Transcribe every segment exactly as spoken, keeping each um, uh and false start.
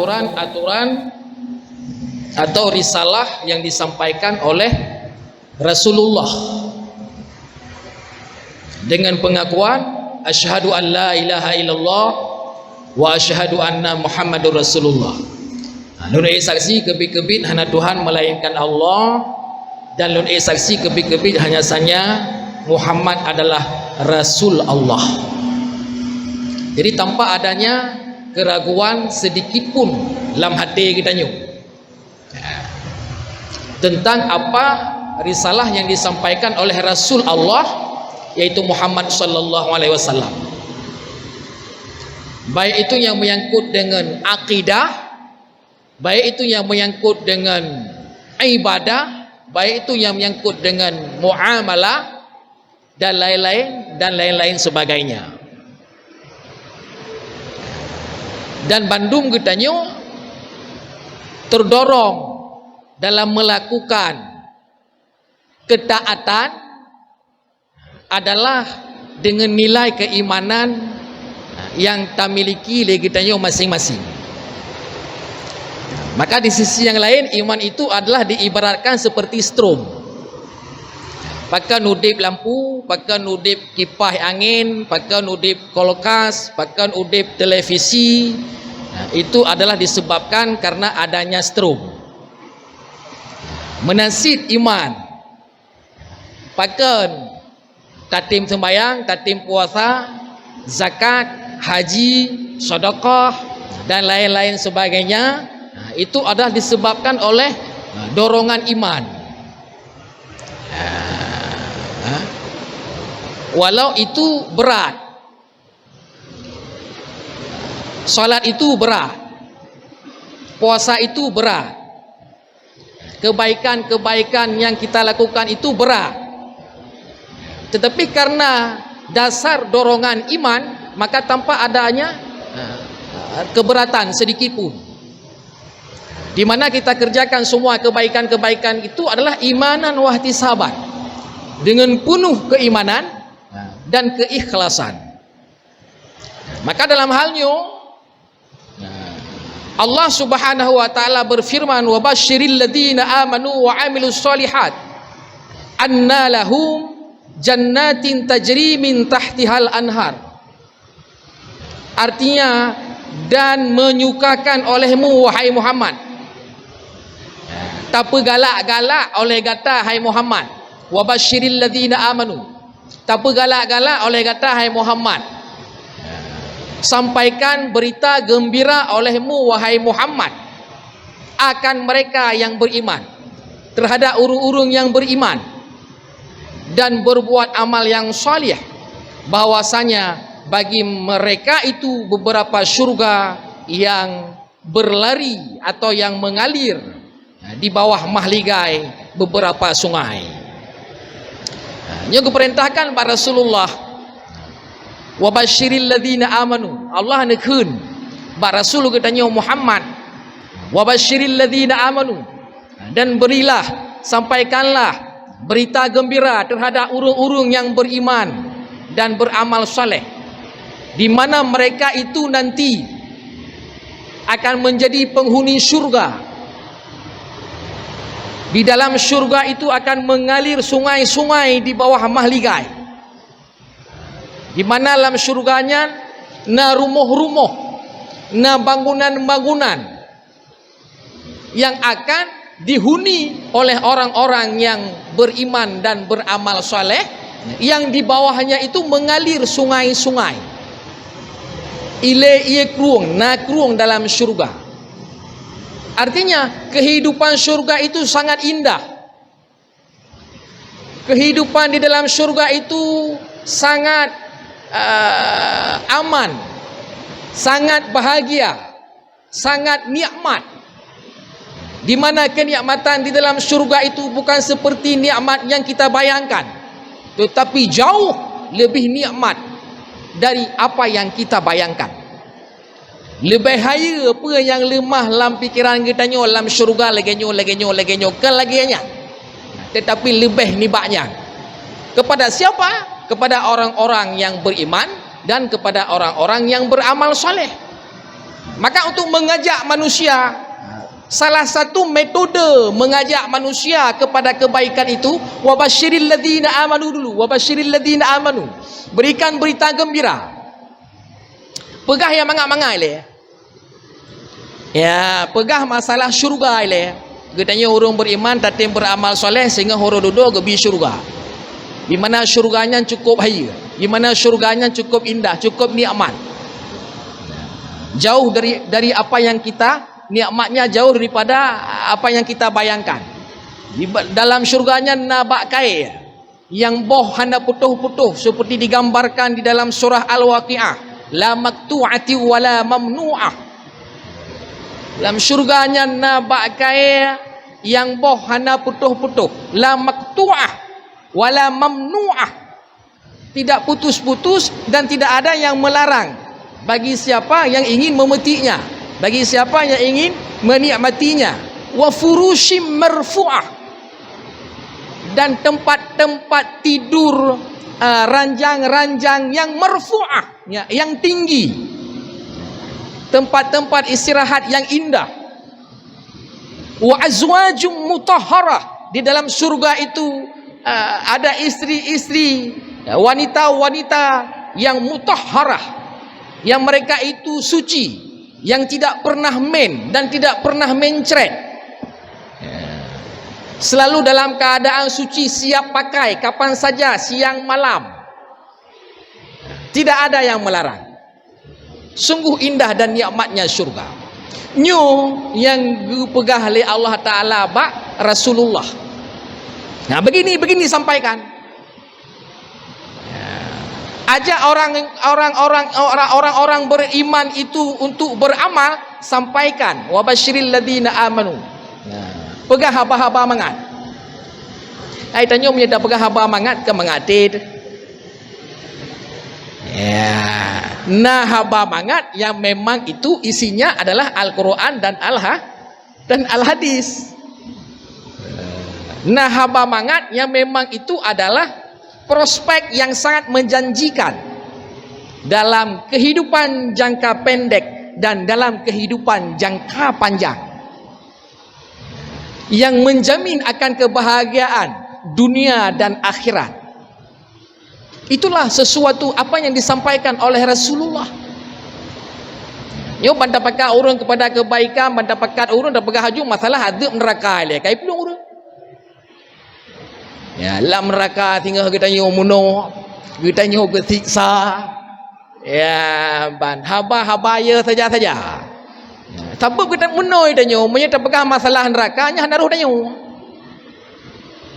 aturan-aturan atau risalah yang disampaikan oleh Rasulullah dengan pengakuan, "Asyhadu an la ilaha illallah wa asyhadu anna Muhammadur Rasulullah." Ha, lôn ék saksi keubiet-keubiet hana Tuhan melainkan Allah, dan lôn ék saksi keubiet-keubiet hanya sanya Muhammad adalah Rasul Allah. Jadi, tanpa adanya keraguan sedikit pun lam hati geutanyoe tentang apa risalah yang disampaikan oleh Rasul Allah, yaitu Muhammad sallallahu alaihi wasallam. Baik itu yang menyangkut dengan akidah, baik itu yang menyangkut dengan ibadah, baik itu yang menyangkut dengan muamalah, dan lain-lain, dan lain-lain sebagainya. Dan bandum geutanyoe terdorong dalam melakukan ketaatan adalah dengan nilai keimanan yang tamiliki lé geutanyoe masing-masing. Maka di sisi yang lain, iman itu adalah diibaratkan seperti strom. Pakon udeb lampu, pakon udeb kipas angin, pakon udeb kulkas, pakon udeb televisi, itu adalah disebabkan karena adanya strom. Meunan cit iman. Pakon tatem sembayang, tatem puasa, zakat, haji, sedekah, dan lain-lain sebagainya, itu adalah disebabkan oleh dorongan iman. Walau itu berat. Salat itu berat. Puasa itu berat. Kebaikan-kebaikan yang kita lakukan itu berat. Tetapi karena dasar dorongan iman, maka tanpa adanya, ha, keberatan sedikit pun. Di mana kita kerjakan semua kebaikan-kebaikan itu adalah imanan wahtisaban, dengan penuh keimanan dan keikhlasan. Maka dalam hal nyoe, Allah Subhanahu wa Ta'ala berfirman, "Wa basyiril ladzina amanu wa amilus shalihat anna lahum jannatin tajri min tahtihal anhar." Artinya, dan menyukakan olehmu, wahai Muhammad. Tapeugalak-galak oleh gata, hai Muhammad. "Wa basyiril ladzina amanu." Tapeugalak-galak oleh gata, hai Muhammad. Sampaikan berita gembira olehmu, wahai Muhammad, akan mereka yang beriman, terhadap ureuëng-ureuëng yang beriman dan berbuat amal yang salih, bahwasanya bagi mereka itu beberapa syurga yang berlari atau yang mengalir di bawah mahligai beberapa sungai. Nyoe geupeurintahkan bak Rasulullah, "Wa basyiril ladzina amanu." Allah neukheun bak Rasul geutanyoe Muhammad, "Wa basyiril ladzina amanu," dan berilah, sampaikanlah berita gembira terhadap ureuëng-ureuëng yang beriman dan beramal saleh, di mana mereka itu nanti akan menjadi penghuni syurga. Di dalam syurga itu akan mengalir sungai-sungai di bawah mahligai, di mana lam syurga nyan na rumoh-rumoh, na bangunan-bangunan yang akan dihuni oleh orang-orang yang beriman dan beramal saleh, yang di bawahnya itu mengalir sungai-sungai. Ilée ié krueng, na krueng dalam syurga. Artinya, kehidupan syurga itu sangat indah. Kehidupan di dalam syurga itu sangat, eh, aman, sangat bahagia, sangat nikmat. Di mana kenikmatan di dalam syurga itu bukan seperti nikmat yang kita bayangkan, tetapi jauh lebih nikmat dari apa yang kita bayangkan. Leubeh hayeue peue nyang leumah lam pikeran geutanyoe lam syeuruga lagée nyoe, lagée nyoe, lagée nyoe, kon lagée nyan. Teutapi leubeh nibak nyan. Kepada siapa? Kepada orang-orang yang beriman dan kepada orang-orang yang beramal saleh. Maka untuk mengajak manusia, salah satu metode mengajak manusia kepada kebaikan itu, "Wa basyiril ladzina amanu" dulu, "Wa basyiril ladzina amanu." Berikan berita gembira. Peugah nyang mangat-mangat lé. Ya, peugah masalah syurga ilée. Geutanyoe ureuëng beriman tatem beramal soleh sehingga uroe dudoe geubi syurga. Di mana syurga nyan cukup hayeue, di mana syurga nyan cukup indah, cukup nikmat. Jauh dari, dari apa yang kita, nikmatnya jauh daripada apa yang kita bayangkan. Di ba-, dalam syurga nyan na bak kayée nyang boh hana putôh-putôh, seperti digambarkan di dalam surah Al-Waqiah, "La maqtu'ati wa la mamnu'ah." Lam syurga nyan na bak kayée nyang boh hana putôh-putôh, "La maqtu'ah wa la mamnu'ah." Tidak putus-putus dan tidak ada yang melarang bagi siapa yang ingin memetiknya, bagi siapa yang ingin menikmatinya. "Wa furushim marfu'ah." Dan tempat-tempat tidur, ah, ranjang-ranjang yang marfu'ah, ya, yang tinggi. Tempat-tempat istirahat yang indah. "Wa azwajum mutahharah." Di dalam surga itu, ah, ada istri-istri, ya, wanita-wanita yang mutahharah, yang mereka itu suci, yang tidak pernah men dan tidak pernah mencret. Ya. Selalu dalam keadaan suci, siap pakai kapan saja, siang malam. Tidak ada yang melarang. Sungguh indah dan nikmatnya syurga. Nyoe nyang geupeugah lé Allah Taala bak Rasulullah. Nah, begini, begini sampaikan. Ajak orang, orang, orang, orang, orang-orang beriman itu untuk beramal, sampaikan, "Wa basyiril ladzina amanu." Nah, peugah haba-haba mangat. Ai tanyoe meunyoe tapeugah haba mangat, keu mangat até teuh. Ya, na haba mangat yang memang itu isinya adalah Al-Quran dan Al-Ha-, dan Al-Hadis. Na haba mangat yang memang itu adalah prospek yang sangat menjanjikan dalam kehidupan jangka pendek dan dalam kehidupan jangka panjang, yang menjamin akan kebahagiaan dunia dan akhirat. Itulah sesuatu apa yang disampaikan oleh Rasulullah. Nyoe ban tapakat ureuëng kepada kebaikan, ban tapakat ureuëng tapeugah laju masalah azab neuraka ilée, ka iplueng ureuëng. Ya, lam neuraka singoh geutanyoe meunoe, geutanyoe geusiksa. Ya, ban haba-haba ya saja-saja. Sabab geutanyoe meunoe tanyoe, meunyoe tapeugah masalah neuraka, nyan hana roh tanyoe.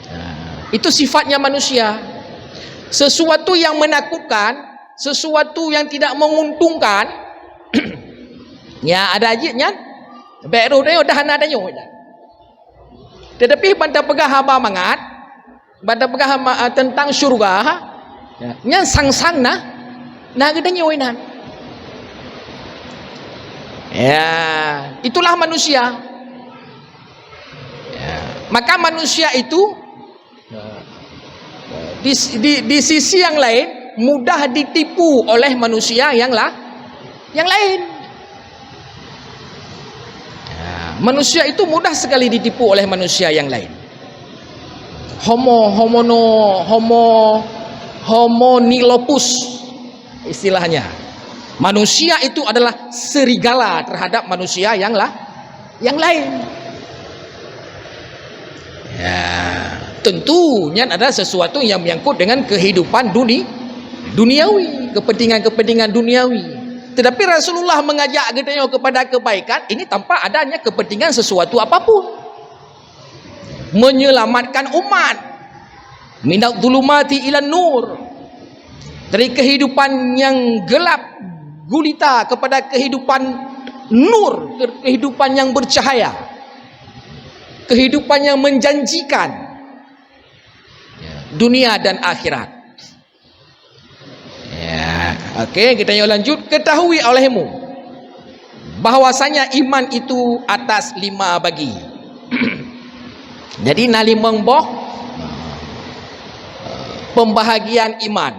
Nah, itu sifatnya manusia. Sesuatu yang menakutkan, sesuatu yang tidak menguntungkan, ya ada jih nyan, bèk roh tanyoe dah hana tanyoe dah. Tetapi ban tapeugah haba mangat, ban tapeugah haba, eh, tentang syurga, ya, nyan sang-sang na, na geutanyoe nan. Ya, itulah manusia. Ya. Maka manusia itu di, di, di sisi yang lain mudah ditipu oleh manusia yang la-, yang lain. Ya, manusia itu mudah sekali ditipu oleh manusia yang lain. Homo, homono, homo, homo nilopus istilahnya. Manusia itu adalah serigala terhadap manusia yang la-, yang lain. Ya, tentu nyan ada sesuatu yang menyangkut dengan kehidupan duni-, duniawi, kepentingan-kepentingan duniawi. Tetapi Rasulullah mengajak geutanyoe kepada kebaikan, ini tanpa adanya kepentingan sesuatu apapun. Menyelamatkan umat. Minadz-dzulumati ilan nur. Dari kehidupan yang gelap gulita kepada kehidupan nur, kehidupan yang bercahaya. Kehidupan yang menjanjikan. Ya, dunia dan akhirat. Ya, oke, kita yuk lanjut. Ketahui olehmu bahwasanya iman itu atas lima bagi. Jadi, na limong boh pembahagian iman.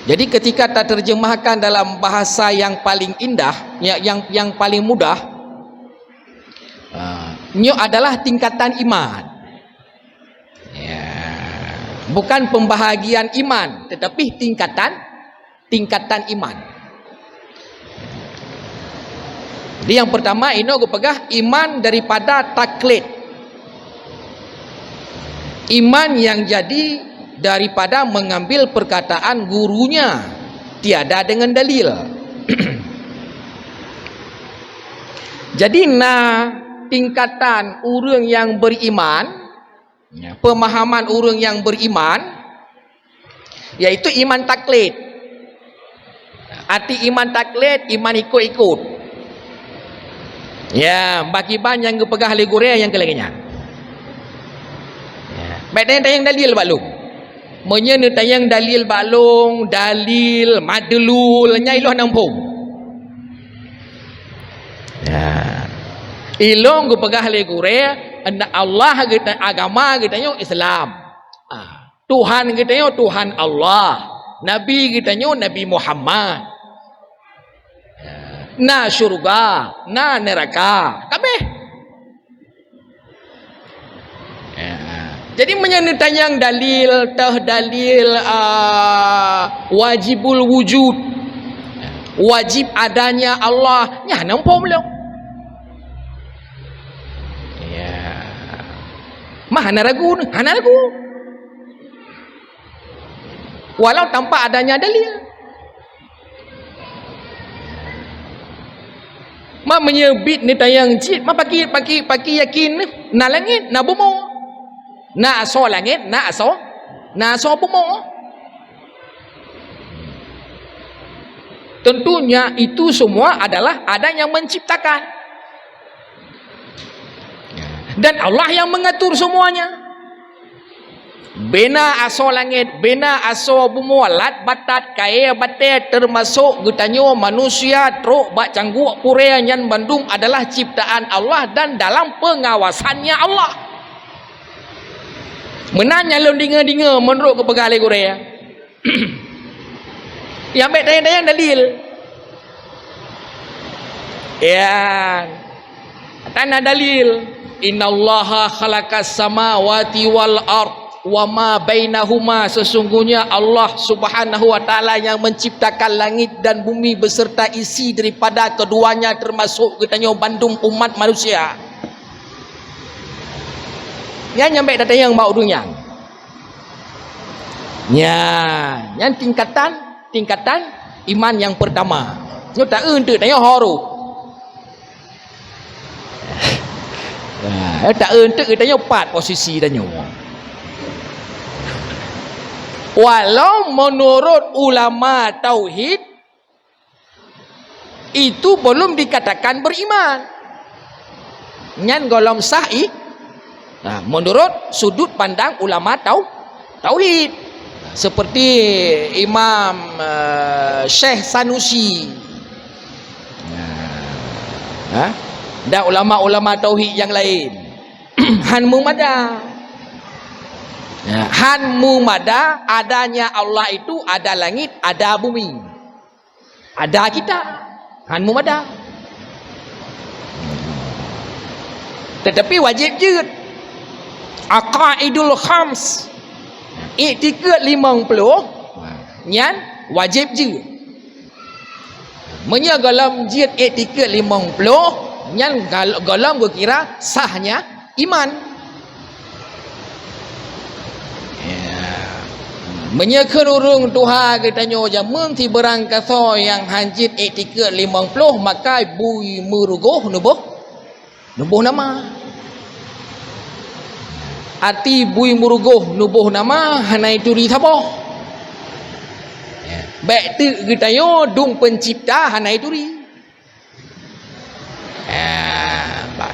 Jadi ketika taterjemahkan dalam bahasa yang paling indah, ya, yang, yang paling mudah, ah, nyoe adalah tingkatan iman. Ya. Bukan pembahagian iman, tetapi tingkatan, tingkatan iman. Jadi yang pertama, inoe geupeugah iman daripada taklid. Iman yang jadi daripada mengambil perkataan gurunya, tiada dengan dalil. Jadi na tingkatan ureuëng yang beriman, ya, pemahaman ureuëng yang beriman, yaitu iman taklid. Arti iman taklid, iman ikut-ikut. Ya, bak iban nyang geupeugah lé gurée nyang keu lagée nyan. Ya. Baik, tanyong-tanyong dalil bak lôn. Meunyoe neutanyong dalil bak lôn, dalil, madlul, nyan ilôn hana muphom. Ya. Ilôn geupeugah lé gurée, Allah geuta-, agama geutanyoe Islam. Ah. Tuhan geutanyoe Tuhan Allah, Nabi geutanyoe Nabi Muhammad. Na syurga, na neuraka, kabeh. Ya. Jadi meunyoe neutanyong dalil, teuh dalil, ah, wajibul wujud, wajib adanya Allah, nyan hana muphom lom. Ya. Mah hana ragu, hana ragu. Walau tanpa adanya dalil. Ma meunyoe bit neutanyong cit, ma paki, paki, paki yakin na langét, na bumoe. Na asoe langét, na asoe, na asoe bumoe. Tentunya itu semua adalah ada yang menciptakan. Dan Allah yang mengatur semuanya. Bina asoe langét, bina asoe bumoe, lat batat, kayée batée, teumasok geutanyoe manusia trok bak cangguek purée, nyan bandum adalah ciptaan Allah dan dalam pengawasannya Allah. Meunan nyang lôn deungoe-deungoe meunurot geupeugah lé gurée. Nyang bék tanyong-tanyong dalil. Ya. Tan na dalil. "Innallaha khalaqas samawati wal ard wa ma bainahuma." Sesungguhnya Allah Subhanahu wa Taala yang menciptakan langit dan bumi beserta isi daripada keduanya, termasuk geutanyoe bandum umat manusia. Nyan nyang bék tatanyong bak ureuëng nyan. Nyan, nyan tingkatan, tingkatan iman nyang pertama. Nyoe taeu teuk tanyoe ho rôh. Nah, taeu teuk tanyoe pat posisi tanyoe. Walau menurut ulama tauhid, itu belum dikatakan beriman. Nyan gohlom sah i-, nah, menurut sudut pandang ulama tau-, tauhid. Seperti Imam, eh, Syekh Sanusi. Nah, ha? Dan ulama-ulama tauhid yang lain. Han mumada. Ya, han mumada adanya Allah itu ada langit, ada bumi. Ada kita, han mumada. Tetapi wajib jeuet. Aqaidul khams. Iktikad limong ploh, nyan wajib jeuet. Meunyoe gohlom jeuet iktikad limong ploh, nyan gal-, gohlom geukira sahnya iman. Ya. Meunyoe kheun ureuëng tuha geutanyoe jameun sibeurang kasoe nyang han jeuet iktikad limong ploh, maka bui meurugoh neuboh, neuboh nama. Arti bui meurugoh neuboh nama hana ituri saboh. Ya. Bék teuk geutanyoe dum peuncipta hana ituri. Ah, ba-,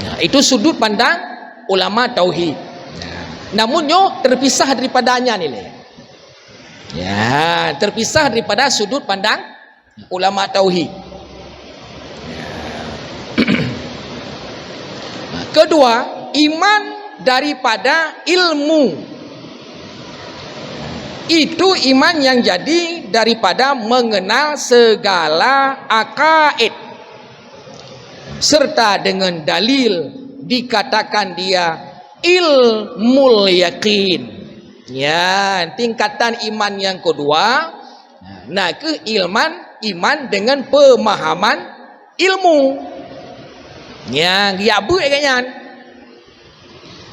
nah, itu sudut pandang ulama tauhid. Nah, namun nyoe terpisah daripada nyan ilée. Ya, terpisah daripada sudut pandang ulama tauhid. Kedua, iman daripada ilmu. Itu iman yang jadi daripada mengenal segala akaid serta dengan dalil dikatakan dia ilmul yakin. Ya, tingkatan iman yang kedua, na kheueh iman, iman dengan pemahaman ilmu. Nyang geujak beuet lagèe nyan.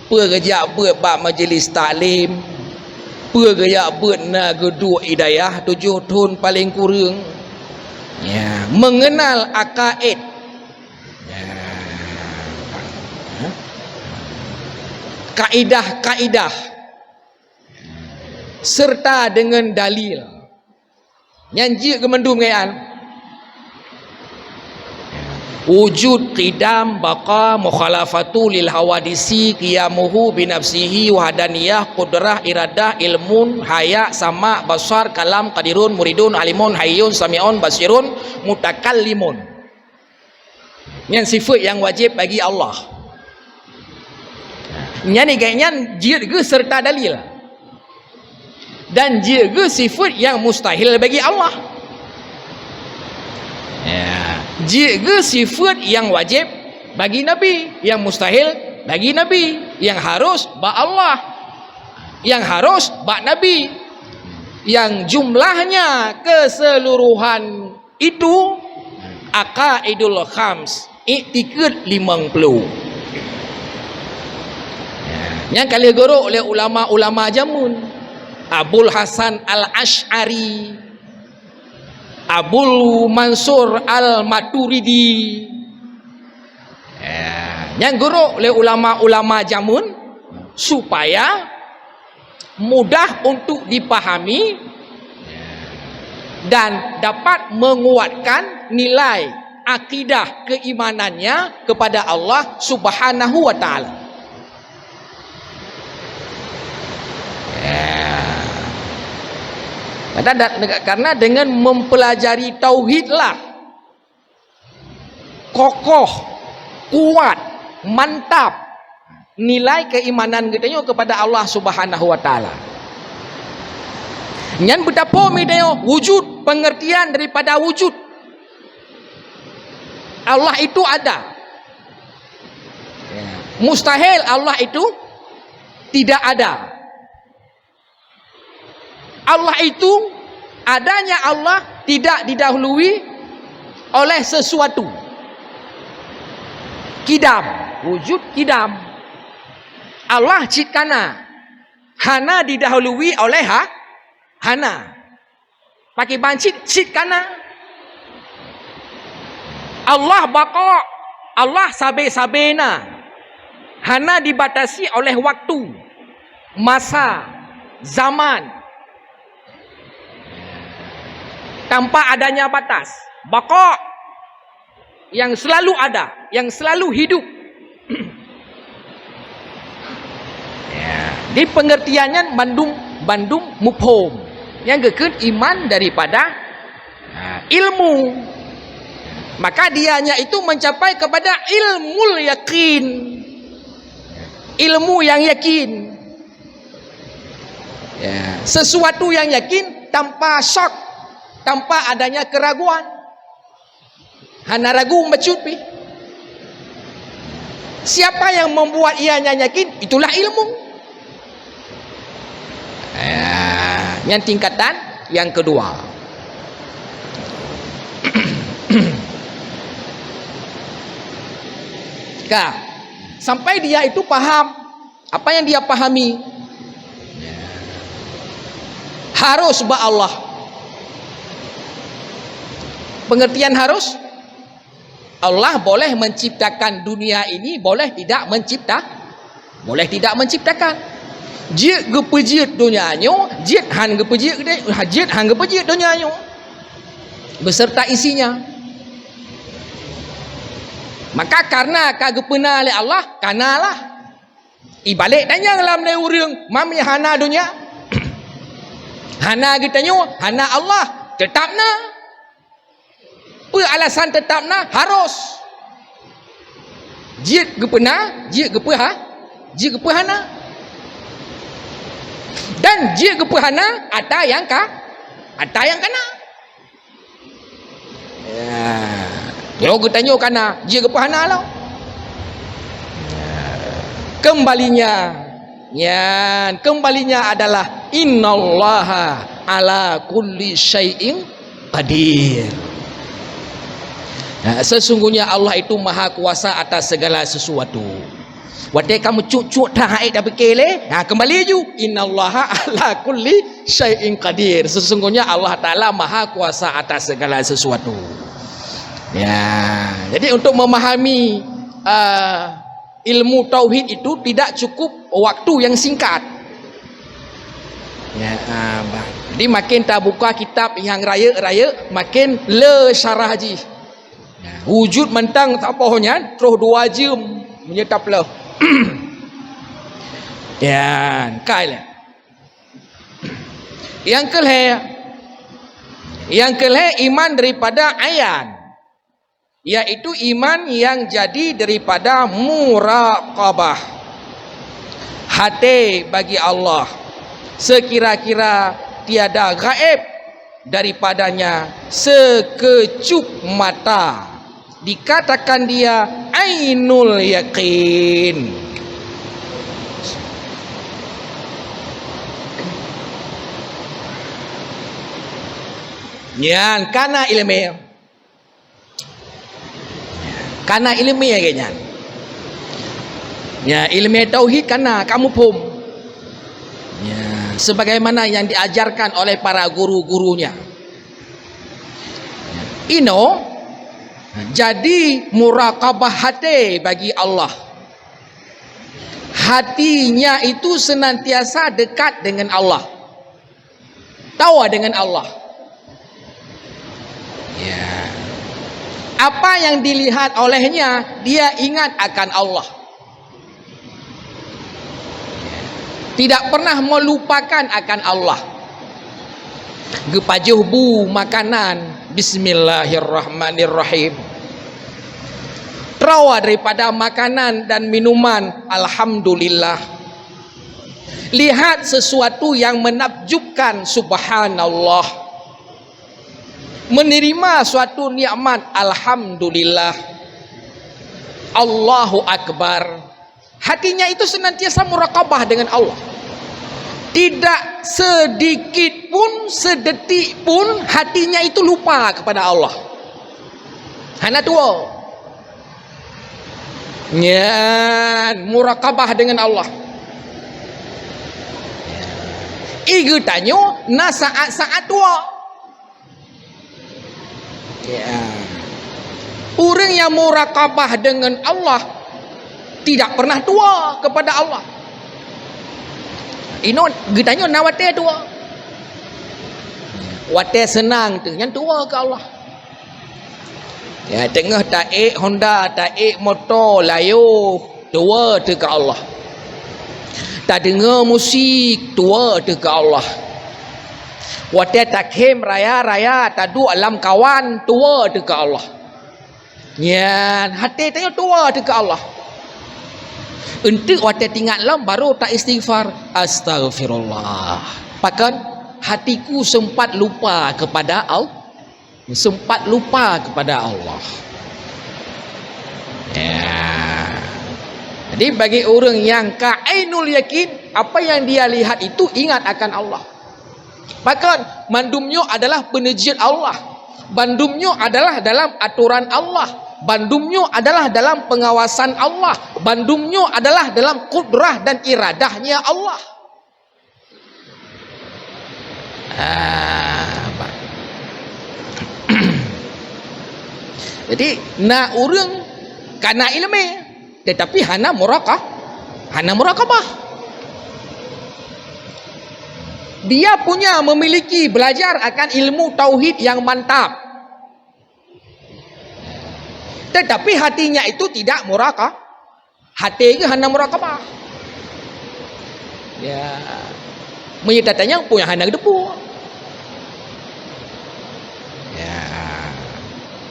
Peue geujak beuet bak majlis taklim? Peue geujak beuet na geuduek i dayah tujoh thon paleng kureueng? Ya, mengenal akaid. Ya. Kaidah-kaidah serta dengan dalil. Nyan jeuet keu mandum nyan. Wujud, qidam, baqa, mukhalafatu lil hawadisi, qiyamuhu binafsihi, wahdaniyah, qudrah, iradah, ilmun, haya, sama, basar, kalam, qadirun, muridun, alimun, hayyun, sami'un, basirun, mutakallimun. Nyan sifat nyang wajéb bagi Allah. Nyan, nyan jeuet geuh serta dalil. Dan jeuet geuh sifat nyang mustahil bagi Allah. Ya, jeuet geuh sifat nyang wajéb bagi Nabi, nyang mustahil bagi Nabi, nyang harus bak Allah, nyang harus bak Nabi, nyang jumlahnya keseluruhan itu aqaidul khams, iktikad limong ploh. Nyang ka lheueh geurok lé ulama-ulama jameun, Abul Hasan Al-Asy'ari, Abul Mansur Al-Maturidi. Nyang geurok lé ulama-ulama jameun supaya mudah untuk dipahami dan dapat menguatkan nilai akidah keimanannya kepada Allah Subhanahu wa Taala. Ya. Karena, karena dengan mempelajari tauhidlah kokoh, kuat, mantap nilai keimanan geutanyoe kepada Allah Subhanahu wa Taala. Nyan beutaphom geutanyoe wujud, pengertian daripada wujud. Allah itu ada. Mustahil Allah itu tidak ada. Allah itu, adanya Allah tidak didahului oleh sesuatu. Kidam, wujud kidam. Allah cit kana, hana didahului oleh ha-, hana. Pakriban cit, cit kana. Allah baqa, Allah sabe-sabe na, hana dibatasi oleh waktu, masa, zaman, tanpa adanya batas. Baqa, yang selalu ada, yang selalu hidup. Ya, di pengertian nyan bandum, bandum muphom. Nyang geukheun iman daripada, ha, ilmu. Maka dianya itu mencapai kepada ilmul yakin. Ilmu yang yakin. Ya, sesuatu yang yakin tanpa syak, tanpa adanya keraguan. Hana ragu bacut pih. Siapa yang membuat ia nyan yakin, itulah ilmu. Ah, nyan tingkatan yang kedua. Ka, sampai dia itu paham. Apa yang dia pahami? Harus bak Allah. Pengertian harus, Allah boleh menciptakan dunia ini, boleh tidak mencipta, boleh tidak menciptakan. Jeuet geupeujeuet donya nyoe, jeuet han geupeujeuet, jeuet han geupeujeuet donya nyoe beserta isinya. Maka karena ka geupeuna lé Allah, kanalah. Ibalek tanyong lam lé ureuëng, "Mami hana donya? Hana geutanyoe, hana Allah?" Teutap na. Peue alasan teutap na? Harus. Jeuet geupeuna, jeuet geupeuha-, jeuet geupeuhana. Dan jeuet geupeuhana ata nyang ka, ata nyang kana. Ya. Kalau geutanyoe kana, jeuet geupeuhana lom. Ya. Kembalinya, nyan, kembalinya adalah innallaha ala kulli syai'in qadir. Nah, sesungguhnya Allah itu maha kuasa atas segala sesuatu. Watée ka meucuk-cuk that hana ék tapike lé, ha, keumbali ju. Innallaha ala kulli syai'in qadir. Sesungguhnya Allah Taala maha kuasa atas segala sesuatu. Ya, jadi untuk memahami, eh, ilmu tauhid itu tidak cukup waktu yang singkat. Ya, ah, bah. Jadi makin tabuka kitab nyang rayeuk-rayeuk, makin le syarah jih. Ya, wujud mantong saboh nyan troh dua jeuem meunyoe tapeuleueh. Ya, kai lé. Nyang keulhée, nyang keulhée iman daripada ayan, yaitu iman yang jadi daripada muraqabah hati bagi Allah, sekira-kira tiada gaib daripadanya sekecup mata. Dikatakan dia ainul yakin. Nyan kana ileumé. Kana ileumé lagée nyan. Ya, ileumé tauhid kana ka muphom. Ya, sebagaimana yang diajarkan oleh para guru-gurunya. Inoe jadi muraqabah hati bagi Allah. Hatinya itu senantiasa dekat dengan Allah. Tawa dengan Allah. Ya. Apa yang dilihat olehnya, dia ingat akan Allah. Tidak pernah melupakan akan Allah. Geupajoh bu makanan, bismillahirrahmanirrahim. Terawa daripada makanan dan minuman, alhamdulillah. Lihat sesuatu yang menakjubkan, subhanallah. Menerima suatu nikmat, alhamdulillah. Allahu akbar. Hatinya itu senantiasa muraqabah dengan Allah. Tidak sedikit pun, sedetik pun hatinya itu lupa kepada Allah. Hana tuwoe. Nyan, muraqabah dengan Allah. I geutanyoe na saat-saat tuwoe. Ya. Ureuëng nyang muraqabah dengan Allah tidak pernah tuwoe kepada Allah. Inoe geutanyoe na watée tuwoe. Watée seunang teuh nyan tuwoe keu Allah. Ya, teungoh taék honda, taék moto, layoh, tuwoe teuh keu Allah. Tadeungoe musik, tuwoe teuh keu Allah. Watée takhém raya-raya, taduek lam kawan, tuwoe teuh keu Allah. Nyan, até tanyoe tuwoe teuh keu Allah. Eunteuk watée teuingat lom, baru ta istighfar, "Astaghfirullah." Pakon? Hatiku sempat lupa kepada Allah. Sempat lupa kepada Allah. Ya. Jadi bagi ureuëng nyang ka ainul yakin, apa yang dia lihat itu ingat akan Allah. Pakon? Mandum nyoe adalah peuneujiet Allah. Bandum nyoe adalah dalam aturan Allah. Bandum nyoe adalah dalam pengawasan Allah. Bandum nyoe adalah dalam kudrah dan iradahnya Allah. Ah, ba-, jadi na ureuëng kana ileumé, tetapi hana muraqah-, hana muraqabah. Dia punya memiliki belajar akan ilmu tauhid yang mantap. Tetapi hatinya itu tidak muraqah-, hati geuh hana muraqabah. Ya. Meunyoe tatanyong peue nyang hana geuteupeue. Ya.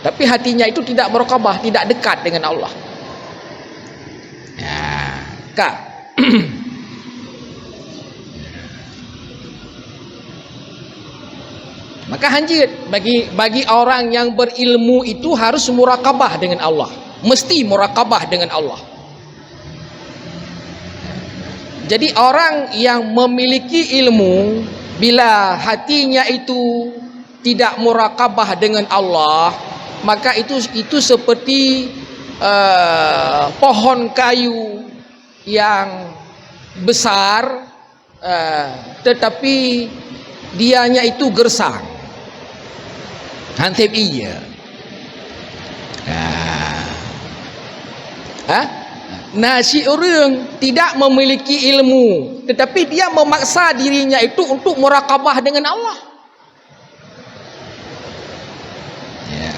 Tapi hatinya itu tidak muraqabah, tidak dekat dengan Allah. Ya. Ka. Maka hanjeuet bagi, bagi orang yang berilmu itu harus murakabah dengan Allah. Mesti murakabah dengan Allah. Jadi orang yang memiliki ilmu, bila hatinya itu tidak murakabah dengan Allah, maka itu, itu seperti, eh, pohon kayu yang besar, eh, tetapi dianya itu gersang. Hanseb iya. Ah. Ha? Nah, si ureuëng tidak memiliki ilmu, tetapi dia memaksa dirinya itu untuk murakabah dengan Allah. Ya.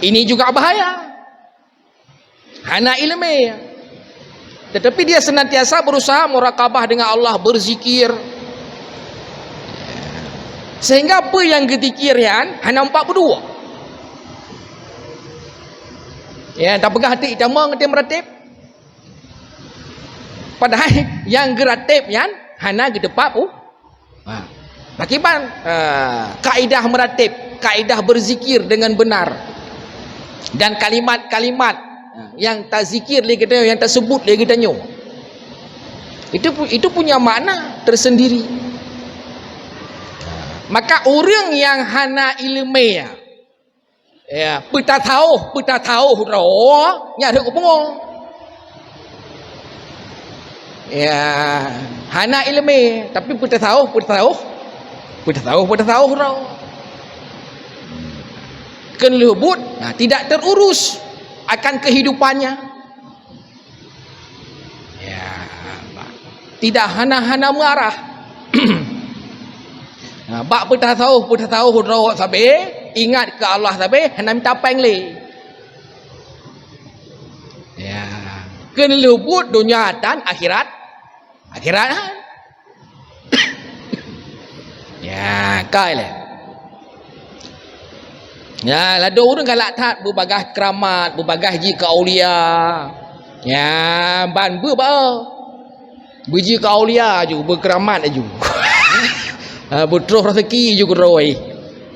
Ini juga bahaya. Hana ileumé. Tetapi dia senantiasa berusaha murakabah dengan Allah, berzikir. Sehingga apa yang geuzikir nyan hana umpat beuduek. Ya, tapeugah até itamong até meuratéb. Padahai nyang geuratéb nyan hana geuteupat u Ha. Pakiban, ha, kaidah meuratéb, kaidah berzikir dengan benar, dan kalimat-kalimat, ha, yang tazikir lé geutanyoe, yang taseubut lé geutanyoe, itu pu-, itu punya makna tersendiri. Maka ureuëng nyang hana ileumé, ya, peutasawuf, peutasawuf droe, nyan rhot u pungo. Ya, hana ileumé, tapi peutasawuf, peutasawuf, peutasawuf, peutasawuf droe. Keu lheueh buet, nah, tidak terurus akan kehidupannya. Ya, tidak hana-hana meuarah. Nah, bak peutasawuf, peutasawuf droe sabe, ingat keu Allah sabe, hana mita péng lé. Ya, keu lheueh buet donya dan akhirat. Akhirat, ha? Ya, kai lé. Ya, ladôm ureuëng galak that beubagaih keuramat, beubagaih jih keu aulia. Ya, ban beuba. Beujih keu aulia aju, beukeramat aju. Ha, beutroh raseuki aju keudroe.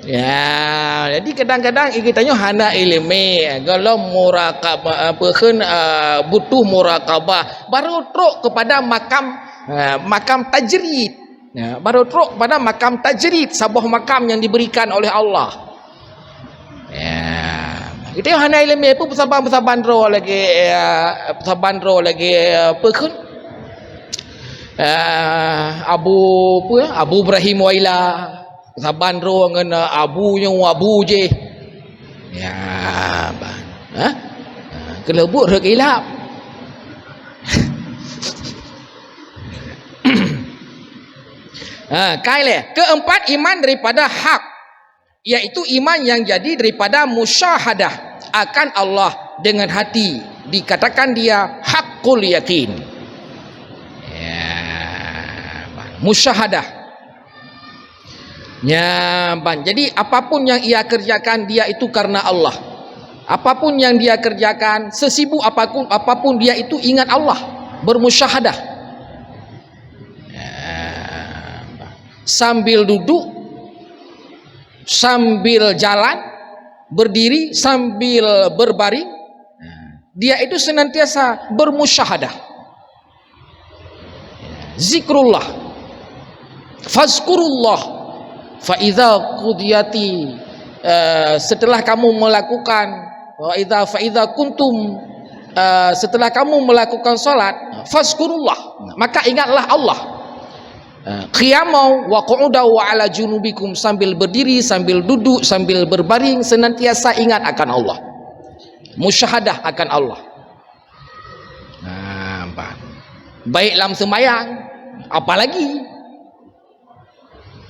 Ya, jadi kadang-kadang geutanyoe hana ileumé, gohlom murakabah, apa kheun, ah, butuh murakabah, baru trok kepada makam, ah, makam tajrid. Ya, baru trok kepada makam tajrid, saboh makam yang diberikan oleh Allah. Ya, geutanyoe hana ileumé pun peusaban-peusaban droe lagée, ya, peusaban droe lagée, apa kheun? Ah, Abu, apa, Abu Ibrahim Waila. Saban droe ngon, eh, abu nyoe abu jih. Ya, ban. Ha? Ha, keu lheueh buet rhot ilap. Ha, kai lé. Keempat, iman daripada hak, yaitu iman yang jadi daripada musyahadah akan Allah dengan hati, dikatakan dia hakul yakin. Ya, ban. Musyahadah. Nyan ban. Jadi, apapun yang ia kerjakan, dia itu karena Allah. Apapun yang dia kerjakan, sesibuk apapun, apapun dia itu ingat Allah, bermusyahadah. Nyan ban. Sambil duduk, sambil jalan, berdiri, sambil berbaring, dia itu senantiasa bermusyahadah. Zikrullah. Fazkurullah. Fa idza qudiyati, eh, setelah kamu melakukan, wa idza, fa idza kuntum, eh, setelah kamu melakukan salat, fazkurullah, maka ingatlah Allah. Eh, qiyamau wa qu'udau wa ala junubikum, sambil berdiri, sambil duduk, sambil berbaring, senantiasa ingat akan Allah. Musyahadah akan Allah. Nah, nampak. Baik lam sembahyang, apalagi.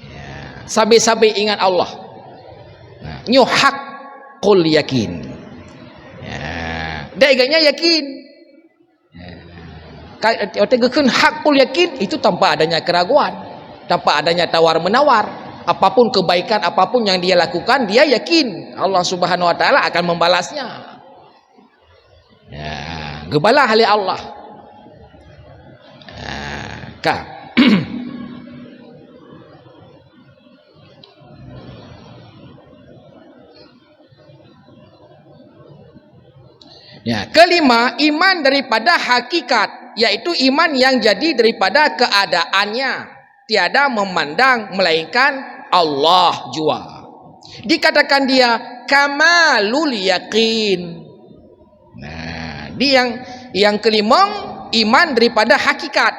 Ya, sabe-sabe ingat Allah. Nah, nyoe hakul yakin. Ya, dai geuh nyan yakin. Ya. Ka-, watée geukheun hakul yakin, itu tanpa adanya keraguan, tanpa adanya tawar-menawar. Apapun kebaikan, apapun yang dia lakukan, dia yakin Allah Subhanahu wa Taala akan membalasnya. Ya, geubalah lé Allah. Ya, ka. Ya, kelima, iman daripada hakikat, yaitu iman yang jadi daripada keadaannya, tiada memandang melainkan Allah jua. Dikatakan dia kamalul yakin. Nah, di yang, yang kelimong, iman daripada hakikat.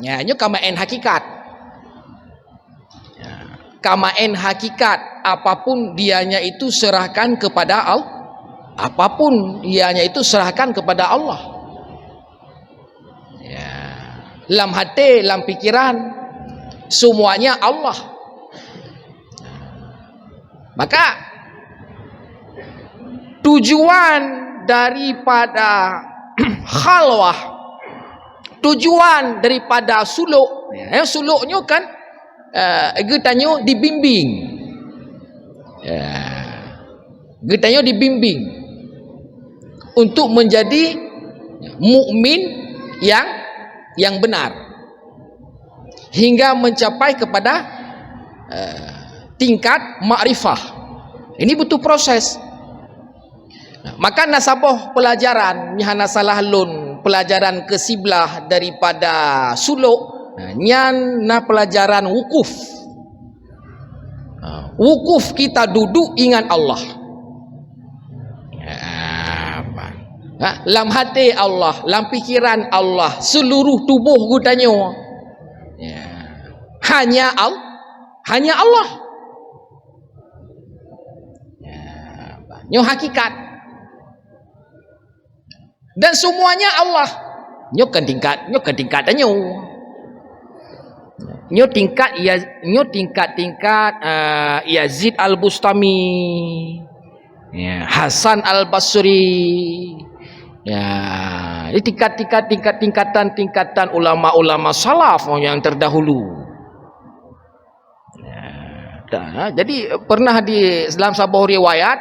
Ya, nyoe kamaén hakikat. Ya, kamaén hakikat, apapun dianya itu serahkan kepada Allah. Apapun dianya itu serahkan kepada Allah. Ya. Lam hati, lam pikiran, semuanya Allah. Maka tujuan daripada khalwah, tujuan daripada suluk, ya, suluk nyoe kan, eh, geutanyoe dibimbing. Ya. Geutanyoe dibimbing untuk menjadi mukmin yang, yang benar, hingga mencapai kepada, eh, tingkat makrifah. Ini butuh proses. Nah, maka na saboh pelajaran, nyan hana salah lôn, pelajaran kesiblah daripada suluk, nah, nyan na pelajaran wukuf. Ha, wukuf kita duduk ingat Allah. Ha, apa? Ha, lam hati Allah, lam pikiran Allah, seluruh tubuh geutanyoe. Ya. Hanya Al-, hanya Allah. Ya, apa? Nyoe hakikat. Dan semuanya Allah. Nyoe kan tingkat, nyoe kan tingkat tanyoe. Nyoe tingkat ya, nyoe tingkat-tingkat, eh, Yazid Al-Bustami, ya, Hasan Al-Basri. Ya, di tingkat-tingkat, tingkat-tingkatan, tingkatan ulama-ulama salaf yang terdahulu. Ya, dah, jadi pernah di dalam saboh riwayat,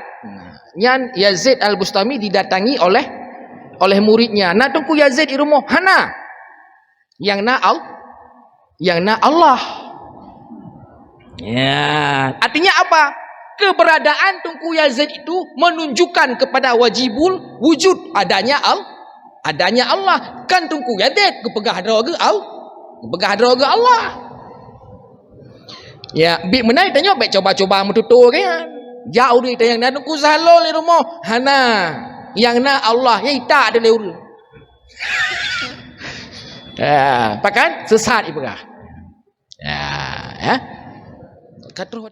nyan Yazid Al-Bustami didatangi oleh, oleh muridnya. "Na Teungku Yazid di rumoh?" "Hana. Nyang na Al-, nyang na Allah." Ya, artinya apa? Keberadaan Teungku Yazid itu menunjukkan kepada wajibul wujud, adanya Al-, adanya Allah. Kan Teungku Yazid geupeugah droe geuh Al-, geupeugah droe geuh Allah. Ya, bit meunan tanyoe bèk cuba-cuba meututoe kan. Jak ureueng tanyong, "Na Teungku Sahlol di rumoh?" "Hana. Nyang na Allah, nyang itak tu lé ureueng." Ya, pakan sesat ipeugah. Ya, ya. Ka troh